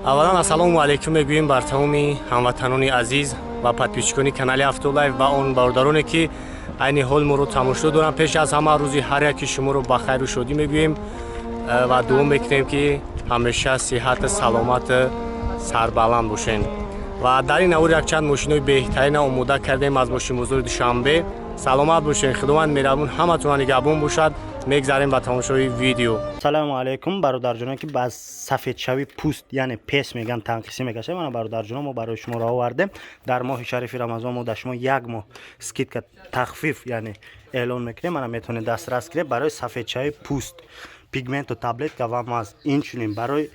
Аввалан ассалому алайкум мегӯем бар тамоми ҳамватанони азиз ва подписчикони канали Автолайф ва он бародароне ки айни ҳол моро тамошо доранд. Пеш аз ҳама рӯзи ҳар яки шуморо ба хайру шодӣ мегӯем ва дуо мекунем ки ҳамеша сиҳату саломату сарбаланд бошед. Ва дар ин навор якчанд мошинои беҳтарина омода кардем аз мошинбозори Душанбе. Саломат бошед, Худованд меҳрабон ҳаматона нигаҳбон бошад. Мегзарем ба тамошои видео. Салому алайкум бародарҷонон ки ба сафедшавии пӯст яъне пес меган танқисӣ мекашад. Мана бародарҷонон мо барои шумо ро овардем. Дар моҳи шарифи Рамазон мо дар шумо як моҳ скидка тахфиф яъне эълон мекунем. Мана метавонед дастрас кунед барои сафедшавии пӯст, пигменту таблетка ва маз. Инчунин барои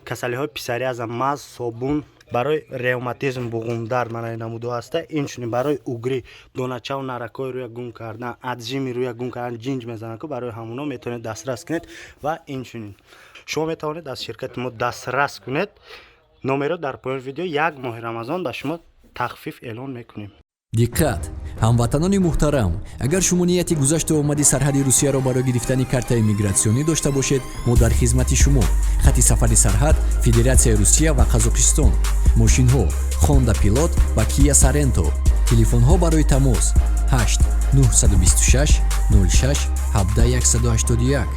касалиҳои псориаза маз, собун, барои ревматизм, буғумдард мана намудо ҳаста. Инчунин барои угри, доначаву наракҳои рӯя гум кардан, аджими рӯя гум кардан, ҷинҷ мезананд ку барои ҳамуно метавонед дастрас кунед. Ва инчунин шумо метавонед аз ширкати мо дастрас кунед. Номеро дар поёни видео. Як моҳи Рамазон ба шумо тахфиф эълон мекунем. Диққат, ҳамватанони муҳтарам, агар шумо нияти гузашту омади сарҳади Русияро барои гирифтани картаи мигратсионӣ дошта бошед, мо дар хизмати шумо. Хати сафари сарҳад Федератсияи Русия ва Қазоқистон. Мошинҳо Honda Pilot ва Kia Sorento. Телефонҳо барои тамос 8 926 06 17 181.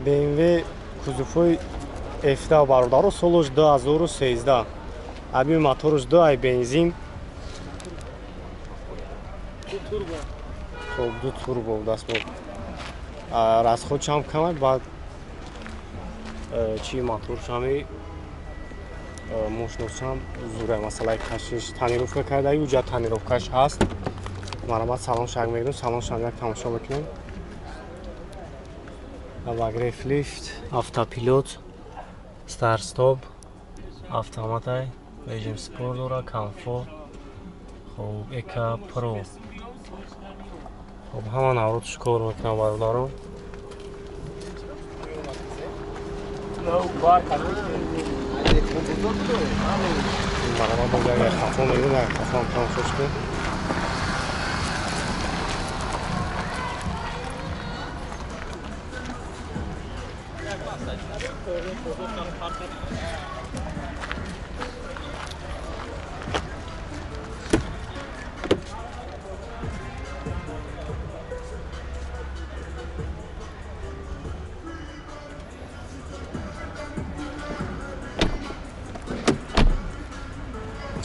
BMW кузовҳои F10 бародаро, солаш 2013. Аби моторш 2 ай бензин. Хоб, ду турбо даст бо. Расход чам камай, баъд чи моторш ҳами мошиношам зура, масалаи кашиш тонировка кардаи, уҷа тонировкаш ҳаст. Марҳамат, салон шак мегирем, салон шак як тамошо мекунем. Обогрев лифт, автопилот, старт-стоп, автоматай, режим спорт дора, комфорт, хоб, эка про. Хоб, ҳама навротш кор мекунам бародаро. Марҳамат, боз як хафо мегирем, як хафо ҳам тамошош кунем.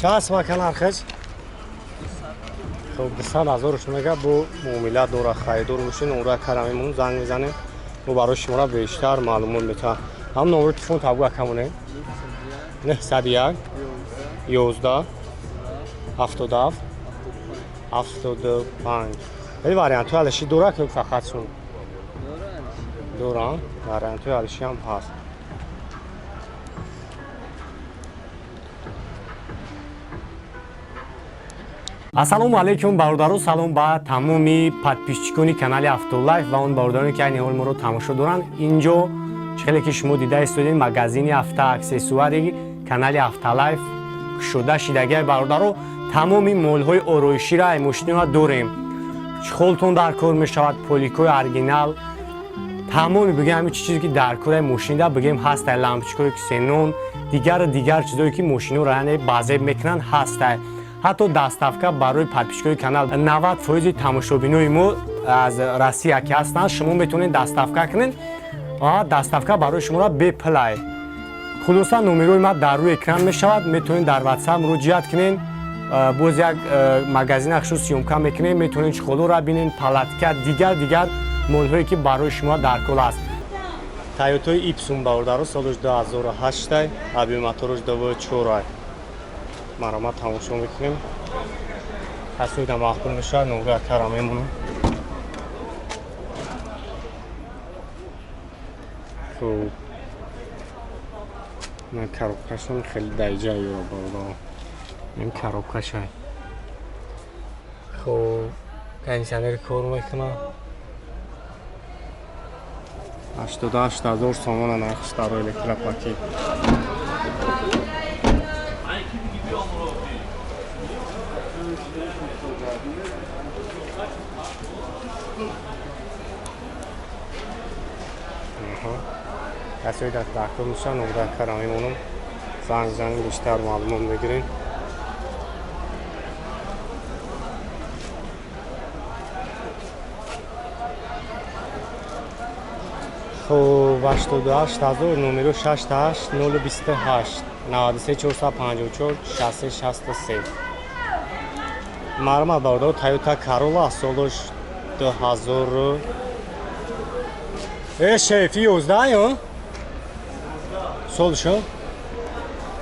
Чанд сумака нархеш? Хоб, 200 ҳазорш мега, бо муомила дора, харидор бошед, номра кара мемонем, занг мезанем, мо барои шуморо бештар маълумот метаҳам. Ҳам номери телефон табгу акамоне 901 11 77 75. Вали вариантҳои алиши дора ки фақат сум? Дорам, вариантҳои алиши ҳам ҳаст. Ассалому алайкум бародаро, салом ба тамоми подписчикони канали Автолайф ва он бародароне ки айни ҳол моро тамошо доранд. Инҷо хеле ки шумо дида истодед, магазини автоаксессуари канали Автолайф кушода шидагиай бародаро. Тамоми молҳои ороиширо ай мошинҳо дорем. Чхолтон дар кор мешавад, поликои оригинал, тамоми бигем ҳамин чизе ки дар кори мошинда бигем ҳастай, лампочкаҳои ксенон, дигару дигар чизое ки мошинҳоро яъне базеб мекунанд ҳастай. Ҳатто доставка барои подписчикои канал 90% тамошобинои мо аз Россия ки ҳастанд, шумо метавонед доставка кунед ва доставка барои шуморо бепулай. Хулоса, номерои ма дар рӯи экран мешавад, метавонед дар WhatsApp муроҷиат кунед. Боз як магазина хушу съёмка мекунем, метавонед чхолоро бинед, палатка, дигар дигар молҳое ки барои шумо дар кол аст. Тойотаи Ипсум бародаро, солаш 2008, аби мотораш 24. Марҳамат, тамошо мекунем. Касоида маъқул мешавад, номри акара мемонам. Хуб, ман коробкашон хеле даиҷа ё бародаро, ин коробкашай. Хуб, кондиционер кор мекунад. 88 000 сомона нархш дар электропакет. Аҳа. Касое дар кор мешаванд, номра кара мемонам. Занг занг бештар маълумот мегирем. Хуб, 88000 номеро 68 028 93 454 63 63. Мармат бародар, Toyota Corolla солаш 2000. Шеф, 11 ё? Солаш?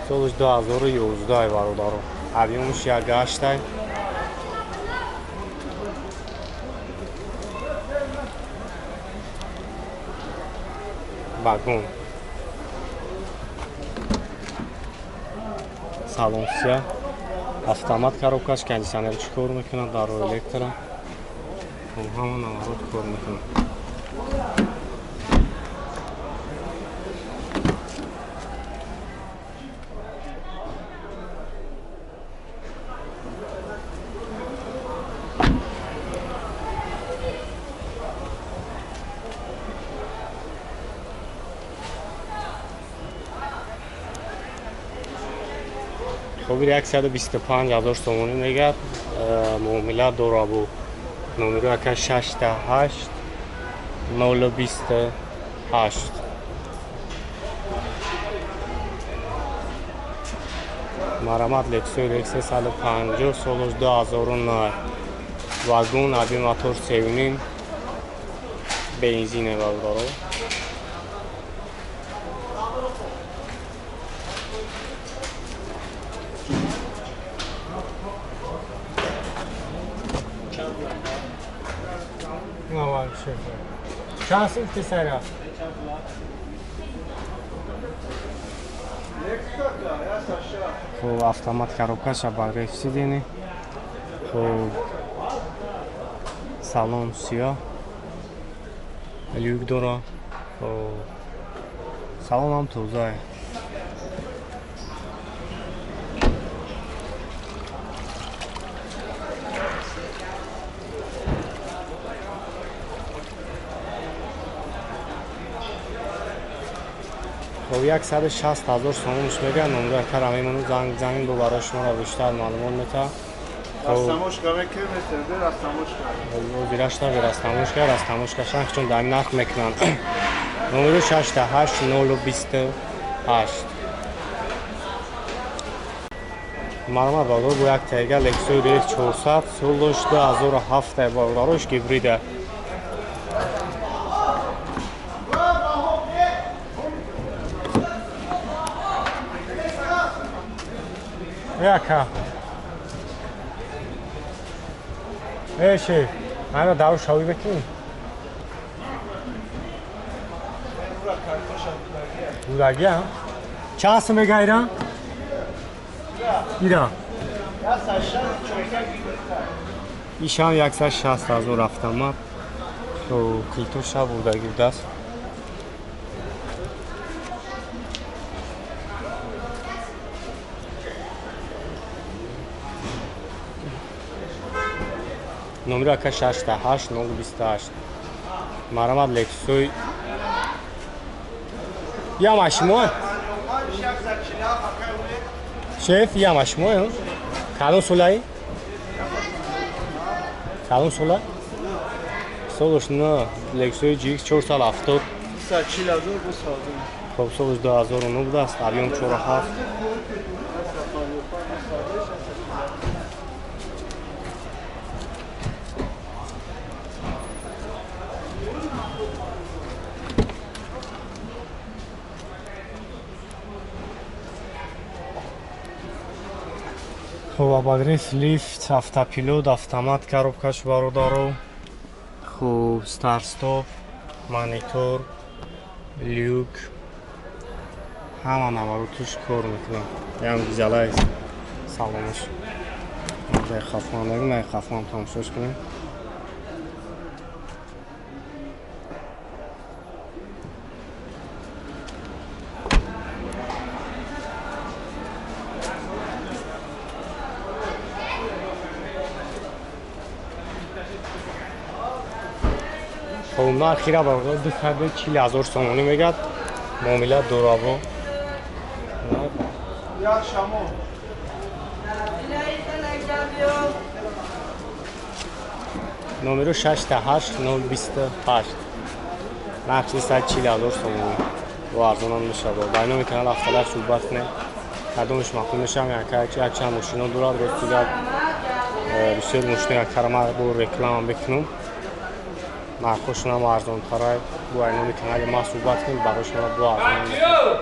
Солаш 2011 бародаро. Объемш 1.8. Вагон. Салон сия. Автомат коробкаш, кондиционер чӣ кор мекунад, даро электро. Ҳама наворот кор мекунад. Хуб, 125 000 сомонӣ мегӯяд, муомила дора бо номеро ака 68 028. Марамат Lexus RX 350 солаш 2009. Вагон, объем мотор 3.5, бензине бародаро. Чанд сум писара? Хуб, автомат коробкаша баргай сидени. Хуб, салон сиёҳ, люк дора. Хуб, салонам тозае. Хуб, 160 000 сомонш мегӯяд, номра кара мемону, занг занг бо барои шуморо бештар маълумот метаҳад. Озирашта растамошка, растамошкашан чун дар нарх мекунанд. Номеро 68 028. Мармар бародар, бо як тайга Lexus RX 400 солаш 2007 бародарош, гибрида. Яка. Шеф, ана дару шавӣ бекунӣ? Будаги, чанд сум мега ира? Ира. Ишам 160 000 автомат. Хуб, килтоша бурдаги будааст. Номеро ака 68 028. Марамат Lexus. Я машимо? Шеф, я машимо? Кадом солаи? Кадом сола? Солаш на Lexus GX 470. Хуб, солаш 2009 будааст, объем 4.7. Хуб, обогрев, лифт, автопилот, автомат коробкаш бародаро. Хуб, старт-стоп, монитор, люк, ҳама наворотуш кор мекунад. Ям гизалай салонаш. Дай хафман, най хафман тамошош кунем. Хуб, нархира бародар 240 000 сомонӣ мегӯяд. Муомила дораво. Номеру 6 8 028. Нархи 140 ҳазор сомонӣ. Бо арзонам мешавад. Ба номи канал Автолайф суҳбат кунед. Кадомаш маъқул мешавам, якчанд мошино дорад. Рости гап, бисёр мошино яккара ма бо реклама бикунам. Нархҳошонам арзонтарай. Бо номи канали ма суҳбат кунед, барои шумо бо арзонам мешавад.